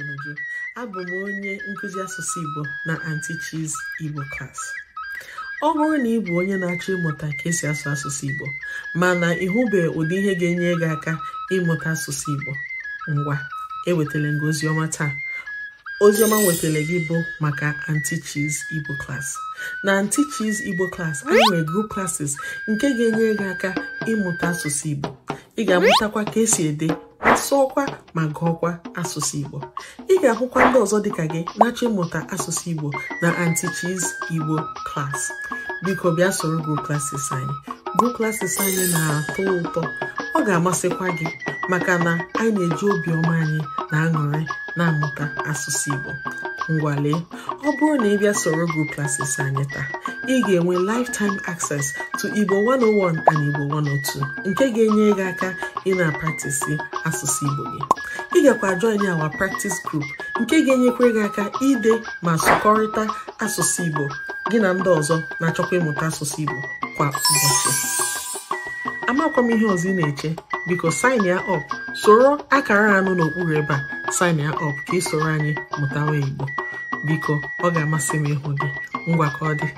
N'uju. Abụ m onye nkụzi asụsụ Igbo na Aunty Chi's Igbo class. Ọ bụrụ na ị bụ onye na-achọ ịmụta ka esi asụ asụsụ Igbo, mana ị hụbeghị ụdị ihe ga-enye gị aka ịmụta asụsụ Igbo, ngwa, ewetala m gị oziọma taa. Oziọma nwetara gị bụ maka Aunty Chi's Igbo class. Na Aunty Chi's Igbo class, anyị nwere group classes nke ga-enye gị aka ịmụta asụsụ Igbo. Ị ga-amụtakwa ka esi ede, sụọkwa ma gụọkwa asụsụ Igbo. Ị ga-ahụkwa ndị ọzọ dịka gị na-achọ ịmụta asụsụ Igbo na Aunty Chi's Igbo class. Biko bịa soro group classes anyị. Group classes anyị na-atọ ụtọ, ọ ga-amasịkwa gị maka na anyị na-eji obiọma anyị na aṅụrị na-amụta asụsụ Igbo. Ngwa lee, ọ bụrụ na ị bịa soro group classes anyị taa, ị ga-enwe lifetime access to Igbo 101 and Igbo 102, nke ga-enye gị aka ị na-apractice asụsụ Igbo gị. Ị gakwa join our practice group, nke ga-enyekwa gị aka ide ma sụkọrịta asụsụ Igbo gị na ndị ọzọ na-achọkwa ịmụta asụsụ Igbo kwa ụbọchị. Amakwa m ihe ọzọ ị na-eche. Biko sign ya up, soro akara anụ n'okpuru ebe a, sign ya up ka ị soro anyị mụtawa Igbo. Biko, ọ ga-amasị m ịhụ gị. Ngwa, ka ọ dị.